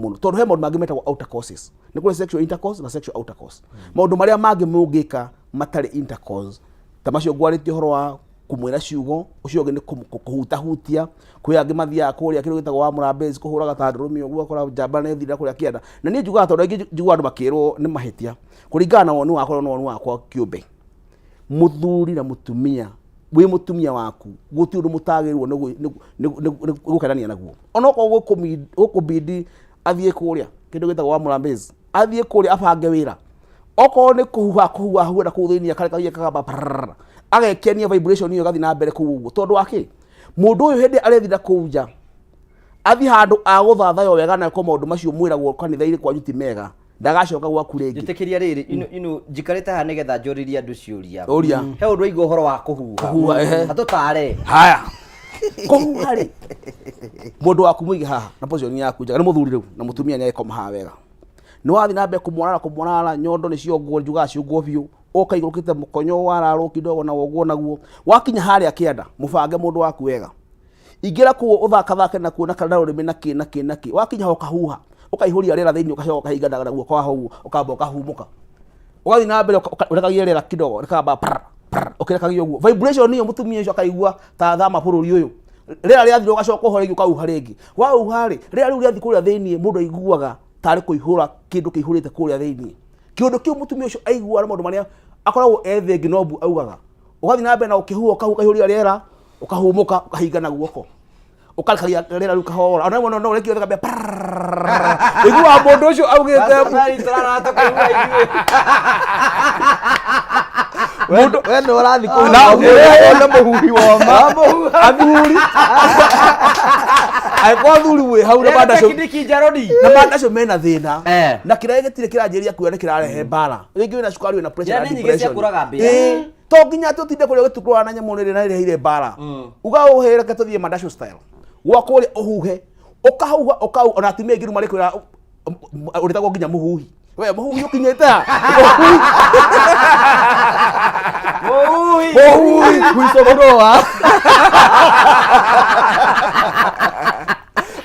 Mũno tondũ he maũndũ mangĩ metagwo outer causes. Nĩ kũrĩ sexual intercourse na sexual outer cause. Maũndũ marĩa mangĩ mũngĩka matarĩ intercourse ta macio ngwarĩtie ũhoro wa kũmwĩra ciugo, ũcio ũngĩ nĩ kũhutahutia. Kwĩ angĩ mathiaga kũrĩa kĩndũ gĩtagwo wa mũrambĩzi, kũhũraga ta ndũrũme ũguo, ũgakora njamba nĩ ĩthira kũrĩa kĩanda. Na niĩ njugaga, tondũ aingĩ njiguaga andũ makĩrwo nĩ mahĩtia, kũringana na woni wakwa na woni wakwa kĩũmbe, mũthuri na mũtumia, wĩ mũtumia waku, gũtirĩ ũndũ mũtagĩrĩirwo nĩ gũkenania naguo, onokorwo gũkũbidi athiĩ kũrĩa kĩndũ gĩtagwo wa mũrambĩzi, athiĩ kũrĩa abange wĩra, okorwo nĩ kũhuha kũhuha huha na kũu thĩinĩ, akarekagia kagamba prrrr, agekenia, vibration ĩyo ĩgathiĩ na mbere kũu ũguo. Tondũ wa kĩ? Mũndũ ũyũ hĩndĩ arethira kũu nja, athiĩ handũ agũthathaywo wega na ko maũndũ macio mwĩragwo kanitha-inĩ kwanyu ti mega, ndagacoka gwaku rĩngĩ. Njĩtĩkĩria rĩrĩ, ino njikarĩte haha nĩgetha njũrĩrie andũ ciũria. Ũria. He ũndũ waigua ũhoro wa kũhuha? Kũhuha, ehe. Atũtare. Haya, kũhuha rĩ, mũndũ waku mũige haha na position yaku njega, nĩ mũthuri rĩu na mũtumia nĩ agĩkoma haha wega, nĩ wathiĩ na mbere kũmwarara kũmwarara, nyondo nĩ ciongwo, njugaga ciongwo biũ, ũka igũrũkĩte mũkonyo wararwo kidogo na wongwo naguo, wakinya harĩa kĩanda, mũbange mũndũ waku wega, ingĩra kũu ũthakathake nakuo na kana rũrĩmĩ na kĩ na kĩ na kĩ, wakinya ho ũkahuha, ũkaihũria rĩera thĩinĩ, ũgacoka ũkahinga na guoko haha ũguo, ũkamba ũkahumũka, ũgathiĩ na mbere ũrekagia rĩera kidogo rĩkamba prr, prr, ũkĩrekagia ũguo vibration ĩyo, mũtumia ũcio akaigua ta thama bũrũri ũyũ. Rĩera rĩathira, ũgacoka ũhoro rĩngĩ, ũkahuha rĩngĩ. Wahuha rĩ, rĩera rĩu rĩathiĩ kũrĩa thĩinĩ, mũndũ aiguaga tarĩ kũihũra kĩndũ kĩihũrĩte kũrĩa thĩinĩ. Kĩũndũ kĩu mũtumia ũcio aiguaga nĩ maũndũ marĩa akoragwo ethe nginobu augaga. Ũgathiĩ na mbere na ũkĩhuha, ũkahuha, ũkaihũria rĩera, ũkahumũka, ũkahinga na guoko, ũkarekagia rĩera rĩu kahora. Ona rĩmwe no ũrekie ũgambia, ũiguaga mũndũ ũcio augĩte Mũndũ we nĩ ũrathiĩ kũhuha Na ũmũthĩ, wone mũhuhi wa ma. Athuri, angĩkorwo athuri wĩ hau na mandacio Tekiniki njaroni. Na mandacio mena thĩna na kĩrĩa gĩtirĩ kĩranjĩrĩria kuoya nĩ kĩrarehe mbara, rĩngĩ wĩna cukari, wĩna pressure Njĩra na nĩ nyingĩ cia depression. kũraga mbĩa. Ĩĩ, to nginya atĩ ũtinde kũrĩa ũgĩtukũraga na nyamũ rĩrĩ na ĩreheire mbara. Uga ũhe, reke tũthiĩ mandacio style gwa kũrĩa, ũhuhe, ũkahuha, ũkahuha. Ona atumia aingĩ rĩu marĩkwĩra ũrĩtagwo nginya mũhuhi. We mũhuhi ũkinyĩte ha? Mũhuhi. Mũhuhi. Whistleblower.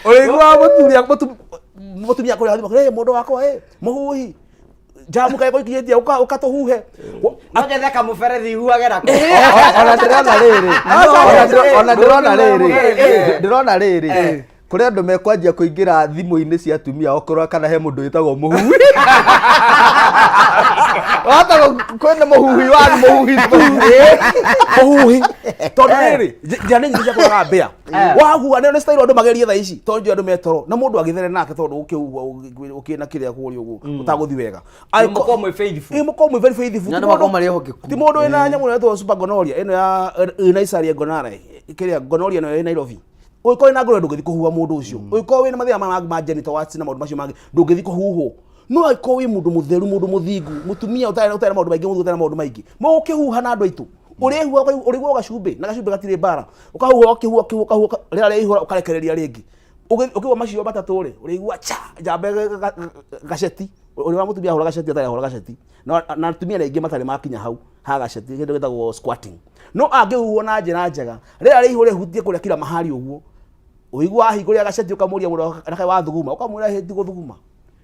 Ũrĩiguaga mũthuri mũtumia kũrĩa thimũ, "Hey, mũndũ wakwa, hey, mũhuhi njamu kaĩ gũikinyĩtie, ũka ũka tũhuhe." No nyethe kamũberethi huage nako. Ona ndĩrona rĩrĩ, ona ndĩrona rĩrĩ, ndĩrona rĩrĩ, kũrĩ andũ mekwanjia kũingĩra thimũ-inĩ cia atumia okorwo kana he mũndũ wĩtagwo mũhuhi, wahota kwĩna mũhuhi wa mũhuhi tu. Mũhuhi, tondũ rĩrĩ, njĩra nĩ nyingĩ cia kũraga mbĩa. Wahuha nĩ style andũ magerie thaa ici, tondũ njũĩ andũ metoro na mũndũ agĩthere nake, tondũ ũkĩhuha ũkĩna kĩrĩa kũrĩa ũguo ũtagũthi wega. Mũkorwo mwĩ faithful. Ĩ, mũkorwo mwĩ very faithful. Na Ti andũ makorwo mũndũ- marĩ ehokeku. Ti mũndũ wĩna nyamũ ĩretwo super gonorrhea ĩno ya ĩna icaria gonorrhea, kĩrĩa gonorrhea ĩno ĩ Nairobi. Ũngĩkorwo wĩna ngũrwe, ndũngĩthiĩ kũhuha mũndũ ũcio. Ũngĩkorwo wĩna mathĩna mangĩ ma genital warts na maũndũ macio mangĩ, ndũngĩthiĩ kũhuhwo. No angĩkorwo wĩ mũndũ mũtheru, mũndũ mũthingu, mũtumia ũtarĩ na maũndũ maingĩ, mũthuri ũtarĩ na maũndũ maingĩ, mũgũkĩhuha na andũ aitũ, ũrĩhuha ũrĩguaga gacumbĩ na gacumbĩ gatirĩ mbara. Ũkahuha, ũkĩhuha, ũkĩhuha, ũkahuha, rĩera rĩaihũra, ũkarekereria rĩngĩ. Ũkĩigua macio matatũ rĩ, ũrĩigua cha njamba gaceti ũrĩ wa mũtumia ahũra gaceti, atarĩ ahũra gaceti. Na atumia nĩ aingĩ matarĩ makinya hau ha gaceti, kĩndũ gĩtagwo squatting. No angĩhuhwo na njĩra njega, rĩera rĩihũre hutie kũrĩa kila mahali ũguo, ũigua wahingũrĩra gaceti, ũkamũria mũndũ nake wathuguma, ũkamwĩra, "Hĩ, ti gũthuguma,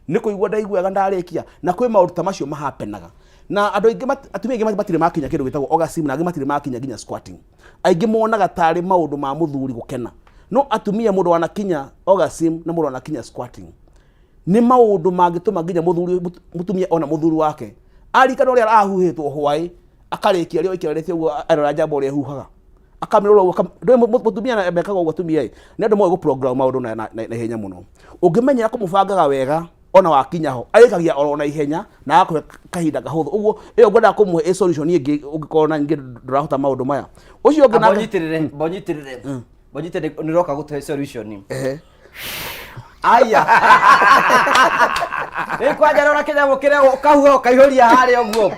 nĩ kũigua ndaigua wega ndarĩkia." Na kwĩ maũndũ ta macio mahapenaga na andũ aingĩ atumia aingĩ matirĩ makinya kĩndũ gĩtagwo orgasm, na angĩ matirĩ makinya nginya squatting. Aingĩ monaga tarĩ maũndũ ma mũthuri gũkena, no atumia, mũndũ wanakinya orgasm na mũndũ wanakinya squatting nĩ maũndũ mangĩtũma nginya mũthuri, mũtumia ona mũthuri wake arikana ũrĩa arahuhĩtwo hwaĩ, akarĩkia rĩo aikarĩte ũguo arora njamba ũrĩa ĩhuhaga, akamĩrora ũguo, ndũĩ mũtumia mekaga ũguo. Atumia ĩ nĩ andũ moĩ gũ-program maũndũ na ihenya mũno. Ũngĩmenyera kũmũbangaga wega, ona wakinya ho arĩkagia oro na ihenya na agakũhe kahinda kahũthũ ũguo. Ĩyo ngwendaga kũmũhe ĩ solution ĩngĩ ũngĩkorwo na nyingĩ ndũrahota maũndũ maya. Ũcio ũngĩ nake Mbonyitĩrĩre, mbonyitĩrĩre, mbonyitĩrĩre, nĩ ũroka gũtũhe solution. Ehe. Aya, rĩu kwanja rora kĩnyamũ kĩrĩa ũkahuha ũkaihũria harĩa ũguo.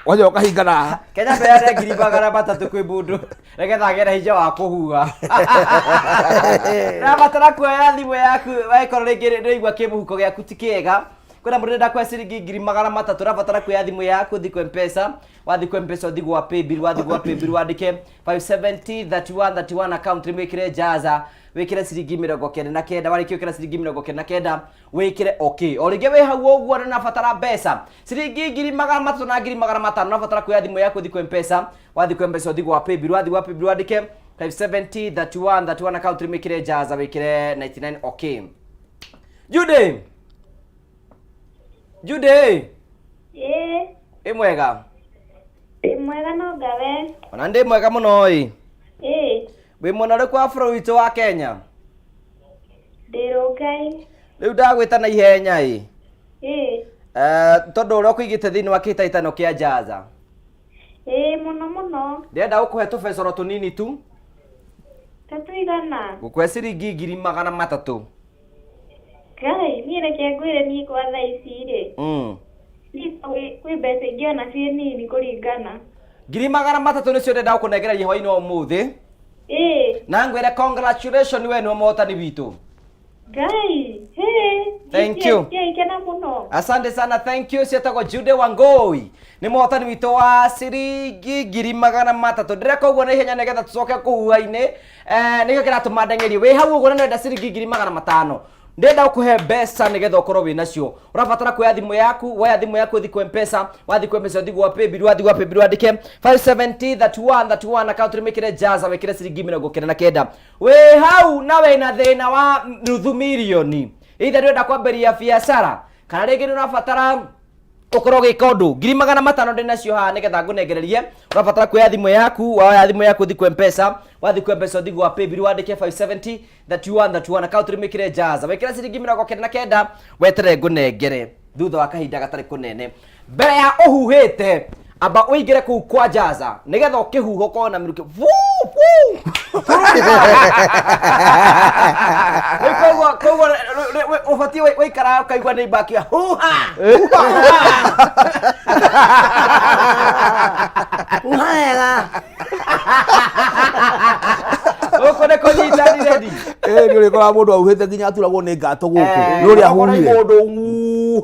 Wanja ũkahinga na Kenya mbeane 300,000 kwĩ mũndũ nĩgetha agĩe na hinya wa kũhuha. Rabatara kuoya thimũ yaku wagĩkorwo rĩngĩ nĩũraigua kĩmũhuko gĩaku ti kĩega. Kwĩna mũndũ ũrenda kuoya ciringi 300,000. Ũrabatara kuoya thimũ yaku, ũthiĩ kwa Mpesa. Wathiĩ kwa Mpesa, ũthiĩ gwa Paybill. Wathiĩ gwa Paybill, wandĩke 570 31 31, account rĩmwĩkĩre Jaza. Wĩkĩre ciringi 99. Warĩkia gwĩkĩra ciringi 99, wĩkĩre okay. O rĩngĩ wĩ hau ũguo nĩ ũrabatara mbeca ciringi 300,000 na 500,000. Ũrabatara kuoya thimũ yaku ũthiĩ kwĩ Mpesa. Wathiĩ kwĩ Mpesa ũthiĩ gwa paybill. Wathiĩ gwa paybill wandĩke 570 31 31, account wĩkĩre Jaza, wĩkĩre 99, okay. Judy, Judy. Ĩĩ. Ĩ mwega? Ndĩ mwega no ngawe. Ona ndĩ mwega mũno ĩ. Ĩĩ. Wĩ mwena ũrĩkũ wa bũrũri witũ wa Kenya? Ndĩ Rũngai. Rĩu ndagwĩta na ihenya ĩ. Ĩĩ. Eh, tondũ ũrĩa ũkũigĩte thĩinĩ wa kĩhĩtahĩtano kĩa Jaza. Ĩĩ, mũno mũno. Ndĩrenda gũkũhe tũbecoro tũnini tu. Ta tũigana? Gũkũhe ciringi 300,000. Ngai, niĩ reke ngwĩre, niĩ kwa thaa ici rĩ, niĩ kwĩ mbeca ingĩona ciĩ nini kũringana. 300,000 nĩcio ndĩrenda gũkũnengereria hwainĩ wa ũmũthĩ. Na ngwĩre congratulation, we nĩwe mũhotani witũ. Ngai, hey. Thank you. Ikena mũno. Asante sana, thank you. Cietagwo Jude Wangoi, nĩ mũhotani witũ wa ciringi 300,000. Ndĩreka ũguo na ihenya nĩgetha tũcoke kũhuha-inĩ. Eh, nĩkĩo kĩratũma ndeng'erie. Wĩ hau ũguo na nĩwenda ciringi 500,000, ndĩrenda gũkũhe mbeca nĩgetha ũkorwo wĩ nacio. Ũrabatara kuoya thimũ yaku. Woya thimũ yaku ũthiĩ kwĩ Mpesa. Wathiĩ kwĩ Mpesa ũthiĩ gwa paybill. Wathiĩ gwa paybill wandĩke 570 31 31, account wĩkĩre Jaza, wĩkĩre ciringi 99. Wĩ hau na wĩna thĩna wa nuthu mirioni, either ndĩrenda kwambĩrĩria biacara kana rĩngĩ nĩ ũrabatara ũkorwo ũgĩka ũndũ, 500,000 ndĩ nacio haha nĩgetha ngũnengererie. Ũrabatara kuoya thimũ yaku. Woya thimũ yaku ũthiĩ kwĩ Mpesa. Wathiĩ kwĩ Mpesa ũthiĩ gwa paybill wandĩke 570 31 31, account wĩkĩre Jaza, wĩkĩre ciringi 99, weterere ngũnengere thutha wa kahinda gatarĩ kũnene. Mbere ya ũhuhĩte, amba ũingĩre kũu kwa Jaza nĩgetha ũkĩhuha ũkorwo na mĩrukĩ. Vuu, vuu. Rĩu koguo ũbatiĩ waikara ũkaigua nĩ imbakia huha. Huha wega. Gũkũ nĩ kũnyitanire ndi. Ĩ nĩ ũrĩkoraga mũndũ auhĩte nginya aturagwo nĩ ngato gũkũ. Eh, Nĩ ũrĩa ũgakora ahuhire. mũndũ ng'uu.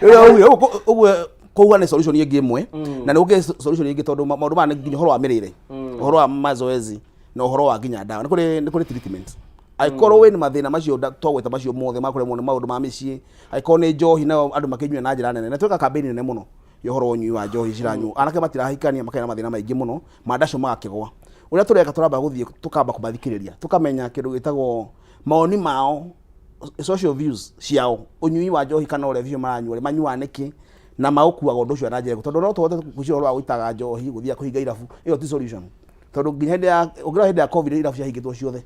Nĩ ũrĩa ahuhire. Ũguo kũhuha nĩ solution ĩngĩ ĩmwe, na nĩ gũkĩrĩ solution ĩngĩ tondũ maũndũ maya nĩ nginya ũhoro wa mĩrĩre, ũhoro wa mazoezi na ũhoro wa nginya ndawa. Nĩ kũrĩ treatment angĩkorwo wĩna mathĩna macio twagweta macio mothe ma kũremwo nĩ maũndũ ma mĩciĩ. Angĩkorwo nĩ njohi, nayo andũ makĩnyua na njĩra nene, na tweka campaign nene mũno ya ũhoro wa ũnyui wa njohi ciranyuo, anake matirahikania, makagĩa na mathĩna maingĩ mũno, mandacio magakĩgwa. Ũrĩa tũreka, tũramba gũthiĩ tũkamba kũmathikĩrĩria, tũkamenya kĩndũ gĩtagwo mawoni mao, social views ciao, ũnyui wa njohi kana ũrevi ũcio maranyua rĩ, manyuaga nĩkĩ na maũkuaga ũndũ ũcio na njĩra ĩrĩkũ, tondũ no tũhote gwĩciria ũhoro wa gũitaga njohi, gũthiaga kũhinga irabu, ĩyo ti solution, tondũ nginya hĩndĩ ya ũngĩrora hĩndĩ ya COVID irabu ciahingĩtwo ciothe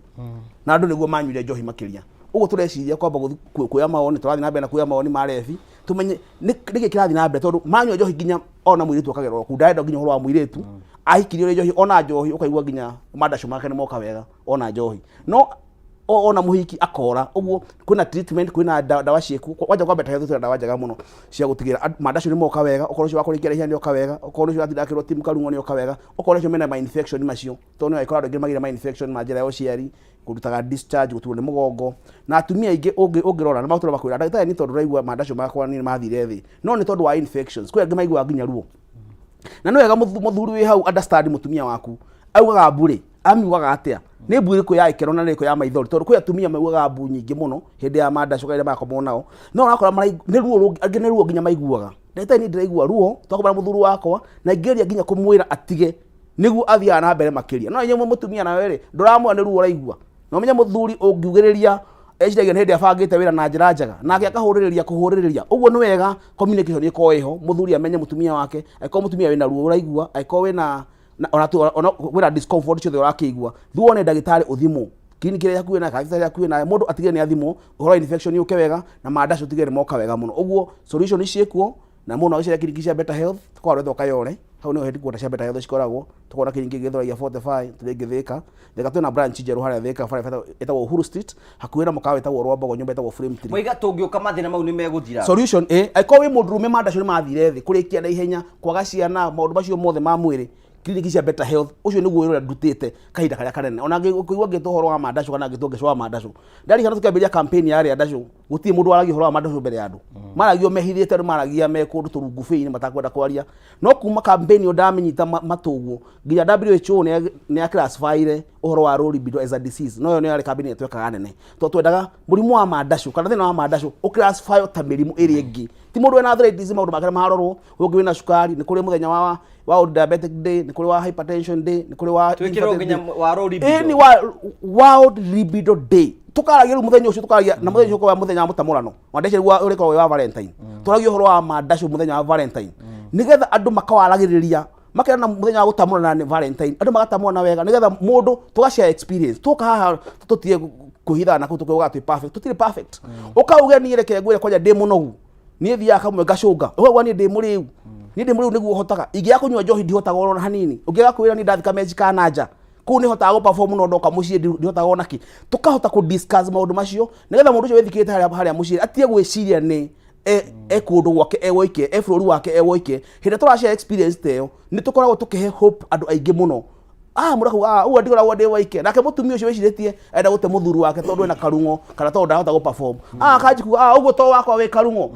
na andũ nĩguo manyuire njohi makĩria. Ũguo tũreciria kwamba gũthiĩ kuoya mawoni, tũrathiĩ na mbere na kuoya mawoni ma rebi tũmenye nĩkĩ kĩrathiĩ na mbere, tondũ manyua njohi nginya ona mũirĩtu akagerwo kuu, ndarenda nginya ũhoro wa mũirĩtu ahikirio nĩ njohi, ona njohi ũkaigua nginya mandacu make nĩ moka wega ona njohi no ona mũhiki akora. Ũguo kwĩna treatment, kwĩna ndawa ciĩkuo. Kwanja kwa Better Health twĩna ndawa njega mũno cia gũtigĩra mandacu nĩ moka wega, okorwo ũcio wa kũrĩkia ihenya nĩ oka wega, okorwo nĩ ũcio watinda akĩrwo timu karung'o nĩ oka wega, okorwo nĩ acio mena ma infection macio, tondũ nĩ agĩkora andũ aingĩ magĩire ma infection ma njĩra ya ũciari, kũrutaga discharge, gũturwo nĩ mũgongo, na atumia aingĩ ũngĩrora nĩ matũra makwĩra, "Ndagĩtarĩ, nĩ tondũ ndĩraigua mandacu makwa nĩ mathire thĩ, no nĩ tondũ wa infections." Kwĩ angĩ maiguaga nginya ruo, na nĩ wega mũthuri wĩ hau understand mũtumia waku augaga mbu rĩ, amiugaga atĩa, nĩ mbu ĩrĩkũ ya ĩkero na nĩ ĩrĩkũ ya maithori, tondũ kwĩ atumia maugaga mbu nyingĩ mũno hĩndĩ ya mandacu rĩrĩa marakomwo nao, no ũrakora nĩ ruo rũngĩ, angĩ nĩ ruo nginya maiguaga, "Ndagĩtarĩ, niĩ ndĩraigua ruo twakoma na mũthuri wakwa, na ingĩgeria nginya kũmwĩra atige nĩguo athiaga na mbere makĩria." No inyuĩ mũtumia nawe rĩ, ndũramwĩra nĩ ruo ũraigua, na ũmenye mũthuri ũngiugĩrĩria eciragia nĩ hĩndĩ abangĩte wĩra na njĩra njega nake akahũrĩrĩria kũhũrĩrĩria. Ũguo nĩ wega communication ĩkorwo ĩho, mũthuri amenye mũtumia wake, angĩkorwo mũtumia wĩna ruo ũraigua, angĩkorwo wĩna ona wĩna discomfort ciothe ũrakĩigua, thiĩ wone ndagĩtarĩ, ũthimwo kiriniki ĩrĩa hakuhĩ nawe kana thibitarĩ hakuhĩ nawe, mũndũ atigĩre nĩ athimwo ũhoro wa infection yũke wega na mandacu ũtigĩre nĩ moka wega mũno. Ũguo solution ciĩkuo, na mũndũ no agĩcere kiriniki cia Better Health, tũkoragwo rwetwo Kayole, hau nĩho headquarter cia Better Health cikoragwo. Tũkoragwo na kiriniki ĩngĩ Gĩthũrai ya 45, tũrĩ ĩngĩ Thĩka. Thĩka twĩna branch njerũ harĩa Thĩka, barabara ĩtagwo Uhuru Street, hakuhĩ na mũkawa wĩtagwo Rwambogo, nyũmba ĩtagwo Frame 3. Mwaiga tũngĩũka mathĩna mau nĩ megũthira? Solution ĩ, angĩkorwo wĩ mũndũrũme, mandacu nĩ mathire thĩ, kũrĩkia na ihenya, kwaga ciana, maũndũ macio mothe ma mwĩrĩ, kiriniki cia Better Health, ũcio nĩguo wĩra ũrĩa ndutĩte kahinda karĩa kanene. Ona kũigua ngĩtwo ũhoro wa mandacu kana ngĩtwo ngĩcwa wa mandacu, ndarikana tũkĩambĩrĩria campaign yarĩa ndacu, gũtirĩ mũndũ waragia ũhoro wa mandacu mbere ya andũ, maragio mehithĩte, andũ maragia me kũndũ tũrungubĩ-inĩ matakwenda kwaria. No kuma campaign ĩyo ndamĩnyita matũ ũguo, nginya WHO nĩ ya classifyire Ũhoro wa low libido as a disease, no ĩyo nĩyo yarĩ kambĩini ĩrĩa twekaga nene, tondũ twendaga mũrimũ wa mandacũ kana thĩna wa mandacũ ũclassify ta mĩrimũ ĩrĩa ĩngĩ. Ti mũndũ wĩna arthritis maũndũ make marorwo, ũngĩ wĩna cukari, nĩ kũrĩ mũthenya wa World Diabetic Day, nĩ kũrĩ wa Hypertension Day, nĩ kũrĩ wa Twĩkĩrwo nginya wa low libido. Ĩni wa World Libido Day tukaragia rĩu mũthenya ũcio, tukaragia na mũthenya ũcio ũkoragwo mũthenya wa mũtamũrano wa ndeci rĩu ũrĩkoragwo wĩ wa Valentine. Twaragia ũhoro wa mandacũ mũthenya wa Valentine nĩgetha andũ makawaragĩrĩria, makerana mũthenya wa gũtamũrana nĩ Valentine, andũ magatamũrana wega nĩgetha mũndũ tũgashare experience. Tũka haha tũtige kwĩhithana kũu tũkauga twĩ perfect, tũtirĩ perfect. Ũkauge niĩ reke ngwĩre kwanja ndĩ mũnogu, niĩ thiaga kamwe ngacũnga, ũkauga niĩ ndĩ mũrĩu, niĩ ndĩ mũrĩu nĩguo hotaga, ingĩaga kũnyua njohi ndihotaga ona hanini, ũngĩaga kwĩra niĩ ndathi kameji ka nanja kũu nĩ hotaga gũ perform, no ndoka mũciĩ ndihotaga ona kĩ. Tũkahota kũ discuss maũndũ macio nĩgetha mũndũ ũcio wĩthikĩte harĩa mũciĩ atige gwĩciria nĩ e kũndũ gwake e woike, e bũrũri wake e woike. Hĩndĩ ĩrĩa tũrashare experience ta ĩyo, nĩ tũkoragwo tũkĩhe hope andũ aingĩ mũno. Mũndũ akauga, ũguo ndikoragwo ndĩ woike. Nake mũtumia ũcio wĩcirĩtie enda gũte mũthuri wake tondũ ena karung'o kana tondũ ndahota gũ perform, akanji kuga, ũguo to wakwa wĩ karung'o.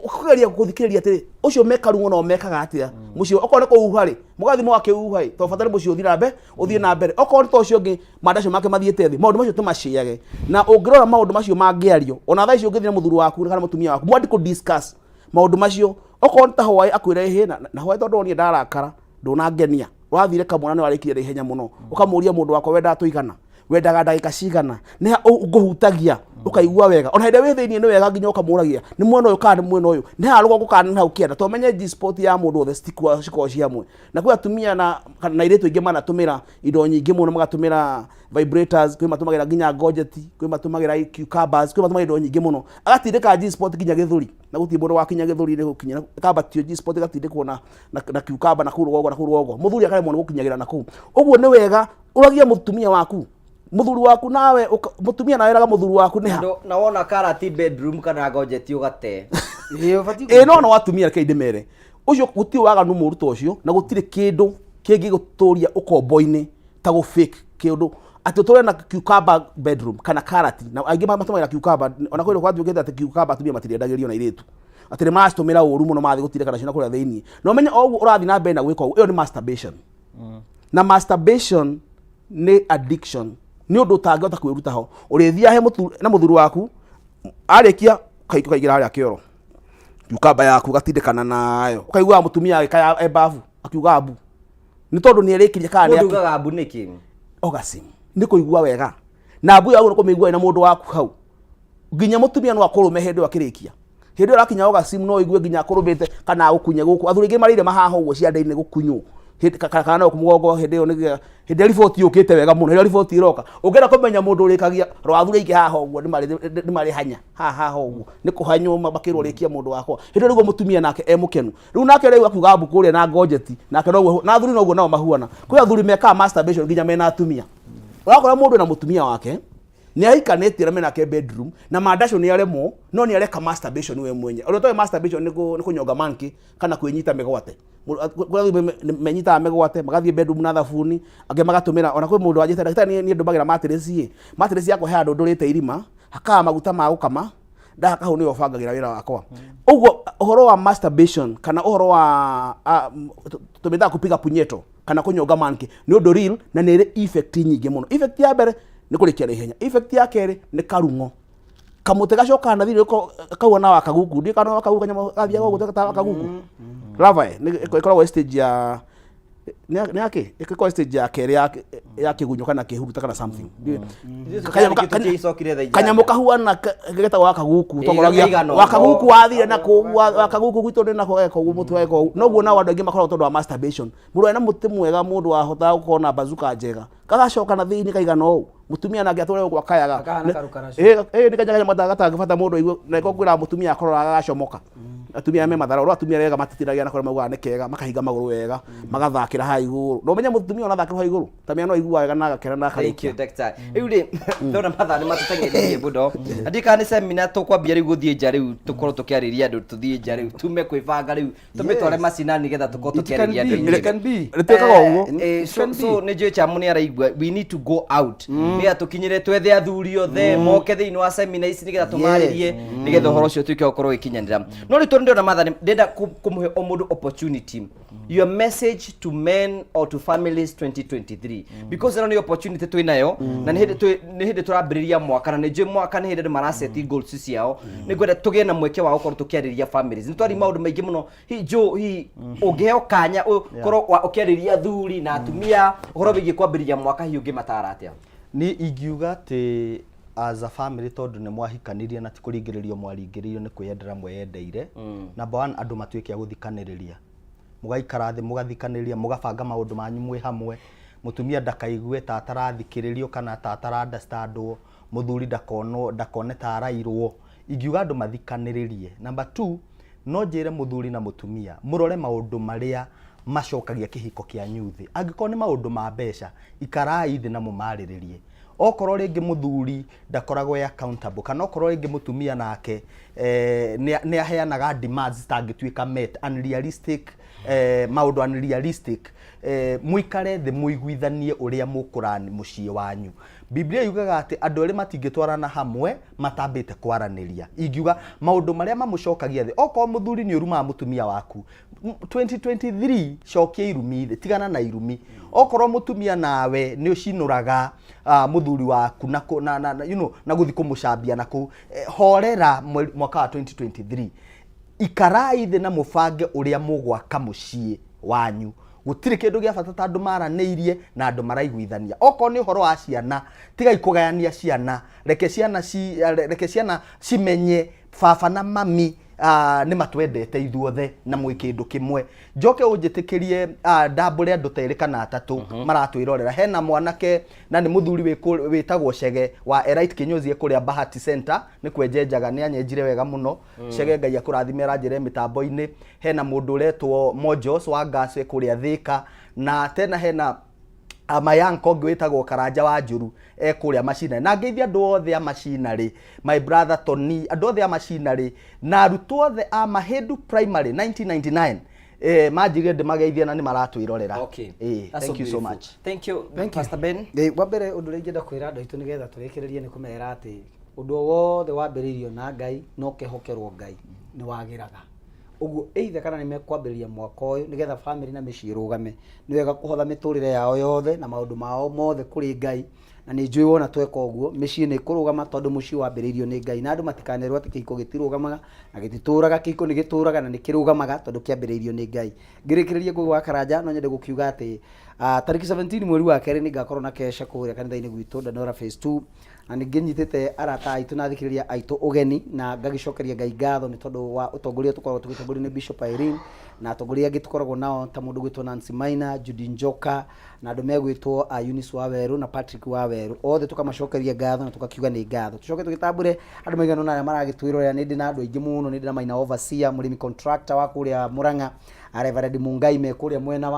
Ũkageria gũthikĩrĩria atĩrĩ, ũcio me karung'o no mekaga atĩa mũciĩ? Okorwo nĩ kũhuha rĩ, mũgathiĩ mũgakĩhuha ĩ, tondũ bata nĩ mũciĩ ũthiĩ na mbere, ũthiĩ na mbere. Okorwo nĩ ta ũcio ũngĩ mandacio make mathiĩte thĩ, maũndũ macio tũmaciage. Na ũngĩrora maũndũ macio mangĩario ona thaa ici, ũngĩthiĩ na mũthuri waku kana mũtumia waku mwandi kũ discuss maũndũ macio, okorwo nĩ ta hwaĩ akwĩre ĩhĩ na hwaĩ, tondũ niĩ ndarakara ndũnangenia, wathire kamwana nĩ warĩkirie na ihenya mũno, ũkamũria, mũndũ wakwa, wendaga tũigana, wendaga ndagĩka cigana, nĩ ha ngũhutagia ũkaigua wega? Ona hĩndĩ ĩrĩa wĩ thĩinĩ nĩ wega nginya ũkamũragia nĩ mwena ũyũ kana nĩ mwena ũyũ, nĩ haha rũgongo kana nĩ hau kĩanda, to menye G spot ya mũndũ wothe citikoragwo cikoragwo ci hamwe. Na kwĩ atumia na airĩtu aingĩ manatũmĩra indo nyingĩ mũno, magatũmĩra vibrators, kwĩ matũmagĩra nginya ngojeti, kwĩ matũmagĩra cucumbers, kwĩ matũmagĩra indo nyingĩ mũno, agatindĩka G spot nginya gĩthũri, na gũtirĩ mũndũ wakinya gĩthũri-inĩ gũkinya ĩkambatio G spot ĩgatindĩkwo na cucumber na kũu rũgongo na kũu rũgongo, mũthuri akaremwo nĩ gũkinyagĩra na kũu. Ũguo nĩ wega ũragie mũtumia waku, mũthuri waku, nawe mũtumia nawe eraga mũthuri waku nĩ ha. Na wona karati bedroom kana ngojeti ũgate. Ĩĩ, ũbatiĩ. Ĩ no atumia reke ndĩmere ũcio gũtirĩ waganu mũru ta ũcio, na gũtirĩ kĩndũ kĩngĩgũtũria ũkombo-inĩ ta gũ fake kĩndũ atĩ ũtũre na cucumber bedroom kana karati. Na aingĩ matũmagĩra cucumber, ona kwĩ gwatuĩkĩte atĩ cucumber atumia matirendagĩrio na airĩtu, atĩ nĩ maracitũmĩra ũru mũno mathiĩ gũtindĩka nacio na kũrĩa thĩinĩ. Na ũmenye o ũguo ũrathiĩ na mbere na gwĩka ũguo, ĩyo nĩ masturbation, na masturbation nĩ addiction, nĩ ũndũ ũtangĩhota kwĩruta ho. Ũrĩthiaga he na mũthuri waku arĩkia ũkaingĩra harĩa kĩoro, cucumber yaku ũgatindĩkana nayo, ũkaiguaga mũtumia agĩkaya e babu akiuga mbu, nĩ tondũ nĩ arĩkirie kana Mũndũ ugaga mbu nĩkĩ? Orgasm nĩ kũigua wega, na mbu yaku nĩ kũmĩigua na mũndũ waku hau. Nginya mũtumia no akũrũme hĩndĩ ĩyo akĩrĩkia, hĩndĩ ĩyo ũrakinya orgasm, no ũigue nginya akũrũmĩte kana agũkunye gũkũ. Athuri aingĩ marĩire mahaha ũguo ciande-inĩ gũkunywo kana no mũgongo hĩndĩ ĩyo nĩ hĩndĩ ĩrĩa riboti yũkĩte wega mũno. Hĩndĩ ĩrĩa riboti ĩroka, ũngĩenda kũmenya mũndũ ũrĩkagia, rora athuri aingĩ haha ũguo nĩ marĩ hanya haha haha ũguo, nĩ kũhanywo makĩrwo rĩkia mũndũ wakwa. Hĩndĩ ĩyo nĩguo mũtumia nake e mũkenu. Rĩu nake rĩu akiuga mbu kũrĩa na ngonjeti, nake noguo, na athuri noguo nao mahuana. Kwĩ athuri mekaga masturbation nginya mena atumia. Ũrakora mũndũ ena mũtumia wake, nĩ ahikanĩtie na menake bedroom, na mandacũ nĩ aremwo, no nĩ areka masturbation we mwenye. Ũrĩa ũtoĩ masturbation nĩ kũnyonga monkey kana kwĩnyita mĩgwate. Kũrĩ athuri menyitaga mĩgwate magathiĩ bedroom na thabuni, angĩ magatũmĩra. Ona kwĩ mũndũ wanjĩte, ndagĩtarĩ, niĩ ndũmagĩra mattress ĩ mattress yakwa he handũ ndũrĩte irima hakaga maguta ma gũkama, ndahaka hau nĩyo bangagĩra wĩra wakwa. Ũguo ũhoro wa masturbation kana ũhoro wa tũmĩtaga kupiga punyeto kana kũnyonga monkey nĩ ũndũ real, na nĩ ĩrĩ effect nyingĩ mũno. Effect ya mbere nĩ kũrĩkia na ihenya. Effect ya kerĩ nĩ karung'o kamũtĩ gacokaga na thirĩ kau na wakaguku, ndiũ kana wakaguku, kanyamũ gathiaga ũguo ta wakaguku larvae nĩ ĩkoragwo ĩ stage ya nĩ ya kĩ, ĩkoragwo stage ya kerĩ ya kĩgunyũ kana kĩhuruta kana something. Icokire thaa kanyamũ kahuana getagwo wakaguku. Ĩ, Tongoragia kaigana ũguo. Wakaguku wathire na kũu wakaguku gwitũ ndĩ nako geka ũguo, mũtwe weka ũguo. Noguo nao andũ aingĩ makoragwo tondũ wa masturbation. Mũndũ ena mũtĩ mwega, mũndũ wahotaga gũkorwo na bazuka njega, gagacoka na thĩinĩ kaigana ũũ, mũtumia nake atũre ũguo akayaga. Gakahana karũkaracio. Ĩ nĩ kanyamũ gatangĩbata mũndũ aigue na ĩko kwĩra mũtumia akorora gagacomoka. Atumia me matharau, no atumia wega matitiragia na kũrĩa maugaga nĩ kega, makahinga magũrũ wega, magathakĩra haha igũrũ, na ũmenye mũtumia ona athakĩra haha igũrũ tamia no aigua wega na agakena na Thank you, akarĩkia. Doctor. Rĩu rĩ, ndona mathaa nĩ matũteng'eririe mũno. Na ndiũĩ kana nĩ seminar tũkwambia rĩu gũthiĩ nja rĩu, tũkorwo tũkĩarĩria andũ tũthiĩ nja rĩu, tume kwĩbanga rĩu, tũmĩtware macinani nĩgetha tũkorwo It can tũkĩarĩria be, andũ it can be. Nĩ twĩkaga ũguo. So nĩ njũĩ chamu nĩ araigua we need to go out nĩgetha tũkinyĩre, twethe athuri othe moke thĩinĩ wa seminar ici nĩgetha tũmarĩrie, nĩgetha ũhoro ũcio ũtuĩke wa gũkorwo ũgĩkinyanĩra. No rĩu Tondũ ndĩrona mathani ndĩrenda kũmũhe o mũndũ opportunity, your message to men or to families 2023, because ĩno nĩ opportunity twĩ nayo na nĩ hĩndĩ nĩ hĩndĩ tũrambĩrĩria mwaka, na nĩ njũĩ mwaka nĩ hĩndĩ andũ maraseti goals ciao. Nĩ ngwenda tũgĩe na mweke wa gũkorwo tũkĩarĩria families. Nĩ twari maũndũ maingĩ mũno. Hihi Joe, hihi ũngĩheo kanya ũkorwo ũkĩarĩria athuri na atumia ũhoro wĩgiĩ kwambĩrĩria mwaka, hihi ũngĩmatara atĩa? Ni ingiuga atĩ as a family, tondũ nĩ mwahikanirie na ti kũringĩrĩrio mwaringĩrĩirio, nĩ kwĩyendera mweyendeire, number one, andũ matuĩke a gũthikanĩrĩria. Mũgaikara thĩ, mũgathikanĩrĩria, mũgabanga maũndũ manyu mwĩ hamwe. Mũtumia ndakaigue ta atarathikĩrĩrio kana ta atara understandwo, mũthuri ndakonwo ndakone ta arairwo. Ingiuga andũ mathikanĩrĩrie. Number two, no njĩre mũthuri na mũtumia mũrore maũndũ marĩa macokagia kĩhiko kĩanyu thĩ. Angĩkorwo nĩ maũndũ ma mbeca, ikarai thĩ na mũmarĩrĩrie. Okorwo rĩngĩ mũthuri ndakoragwo e accountable, kana okorwo rĩngĩ mũtumia nake nĩ aheanaga demands citangĩtuĩka met, unrealistic, maũndũ unrealistic, mũikare thĩ mũiguithanie ũrĩa mũkũrani mũciĩ wanyu. Biblia yugaga atĩ andũ erĩ matingĩtwarana hamwe matambĩte kwaranĩria. Ingiuga maũndũ marĩa mamũcokagia thĩ, okorwo mũthuri nĩ ũrumaga mũtumia waku, 2023 cokia irumi thĩ, tigana na irumi. Okorwo mũtumia nawe nĩ ũcinũraga mũthuri waku na, kũ- na, na, na, you know, na gũthi kũmũcambia na kũu, horera. Mwaka wa 2023 ikarai thĩ na mũbange ũrĩa mũgwaka mũciĩ wanyu. Gũtirĩ kĩndũ gĩa bata ta andũ maranĩirie na andũ maraiguithania. Okorwo nĩ ũhoro wa ciana, tigai kũgayania ciana. Reke ciana cimenye baba na mami nĩ matwendete ithuothe na mwĩ kĩndũ kĩmwe. Njoke ũnjĩtĩkĩrie ndambũre andũ ta erĩ kana atatũ maratwĩrorera. Hena mwanake na nĩ mũthuri wĩtagwo Chege wa Elite Kinyozi kũrĩa Bahati Center, nĩ kwenjenjaga, nĩ anyenjire wega mũno. Chege, Ngai akũrathime, aranjĩre mĩtambo-inĩ. Hena mũndũ ũretwo Mojos wa Gas kũrĩa Thĩka, na tena hena Mayanko ũngĩ wĩtagwo Karanja wa Njũru e kũrĩa macinarĩ. Na ngeithia andũ othe a macinarĩ, my brother Tony, andũ othe a macinarĩ na arutwo othe a Mahindu Primary 1999, manjigire ndĩmageithie na nĩ maratwĩrorera. That's Thank you so beautiful. much. Thank you. Thank you. Pastor Ben. Wa mbere, ũndũ ũrĩa ingĩenda kwĩra andũ aitũ nĩgetha tũrĩkĩrĩrie nĩ kũmera atĩ ũndũ o wothe wambĩrĩirio na Ngai na ũkehokerwo Ngai nĩ wagĩraga. Ũguo either kana nĩ mekwambĩrĩria mwaka ũyũ nĩgetha family na mĩciĩ ĩrũgame, nĩ wega kũhotha mĩtũrĩre yao yothe na maũndũ mao mothe kũrĩ Ngai. Na nĩ njũĩ wona tweka ũguo mĩciĩ nĩ ĩkũrũgama, tondũ mũciĩ wambĩrĩirio nĩ Ngai. Na andũ matikanerwo atĩ kĩhiko gĩtirũgamaga na gĩtitũraga. Kĩhiko nĩ gĩtũraga na nĩ kĩrũgamaga tondũ kĩambĩrĩirio nĩ Ngai. Ngĩrĩkĩrĩria, Ngũgĩ wa Karanja, no nyende gũkiuga atĩ tarĩki 17 mweri wa kerĩ nĩ ngakorwo na kesha kũrĩa kanitha-inĩ gwitũ Dandora Phase 2, na nĩ ngĩnyitĩte arata aitũ na athikĩrĩria aitũ ũgeni, na ngagĩcokeria Ngai ngatho nĩ tondũ wa ũtongoria tũkoragwo tũgĩtongorio nĩ Bishop Irene na atongoria angĩ tũkoragwo nao ta mũndũ gwĩtwo Nancy Maina, Judy Njoka na andũ megwĩtwo Eunice Wawerũ na Patrick Wawerũ. Othe tũkamacokeria ngatho na tũkakiuga nĩ ngatho. Tũcoke tũgĩtambũre andũ maigana ũna arĩa maragĩtwĩrorera. Nĩ ndĩ na andũ aingĩ mũno. Nĩ ndĩ na Maina Overseer, mũrĩmi contractor wa kũrĩa Murang'a, Reverend Mungai me kũrĩa mwena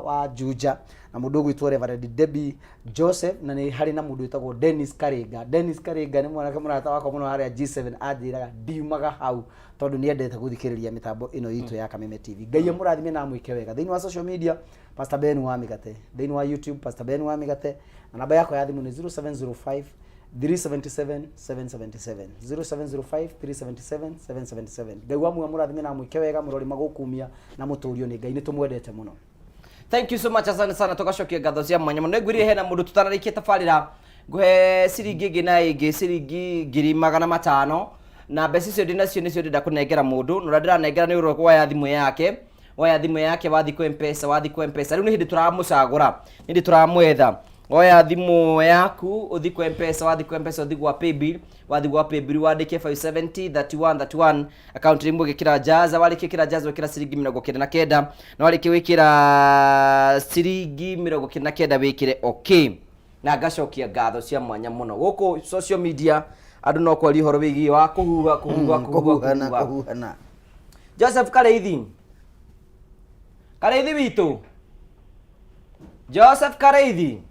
wa Juja, na mũndũ ũgwĩtwo Reverend Debbie Joseph, na nĩ harĩ na mũndũ wĩtagwo Dennis Karinga. Dennis Karinga nĩ mwanake mũrata wakwa mũno harĩa G7, anjĩraga ndiumaga hau tondũ nĩ endete gũthikĩrĩria mĩtambo ĩno itũ ya Kameme TV. Ngai amũrathime na amwĩke wega. Thĩinĩ wa social media, Pastor Ben wa Mĩgate, thĩinĩ wa YouTube, Pastor Ben wa Mĩgate, na namba yakwa ya thimũ nĩ 0705 377 777, 0705 377 777. Ngai wa muoyo amũrathime na amwĩke wega. Mũrori magũkumia na mũtũrio nĩ Ngai. Nĩ tũmwendete mũno. Thank you so much, asante sana. Tugacokia ngatho cia mwanya mũno. Nĩngwĩrire hena mũndũ tũtanarĩkia tabarĩra ngũhe ciringi ĩngĩ na ĩngĩ, ciringi 500,000, na mbeca icio ndĩnacio nĩcio ndĩrenda kũnengera mũndũ, na ũrĩa ndĩranengera nĩ ũrĩa woya thimũ yake, woya thimũ yake, wathi kwa Mpesa, wathi kwa Mpesa. Rĩu nĩ hĩndĩ tũramũcagũra, nĩ hĩndĩ tũramwetha. Oya thimũ yaku, ũthi kwa Mpesa, wathi kwa Mpesa, ũthi gwa paybill, wathi gwa paybill wandĩke 570 31 31, account rimwe gĩkĩra jaza. Warĩkia kĩra jaza, wĩkĩra ciringi 99, na warĩkia gwĩkĩra ciringi 99, wĩkĩre okay. Na ngacokia ngatho cia mwanya mũno. Gũkũ social media andũ no kwaria ũhoro wĩgiĩ wa kũhuha, kũhuha, kũhuha. Kũhuhana. Kũhuha. Kũhuhana. Joseph Kareithi, Kareithi witũ, Joseph Kareithi.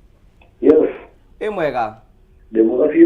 Yes. Wĩ mwega? Ndĩ mwega biũ.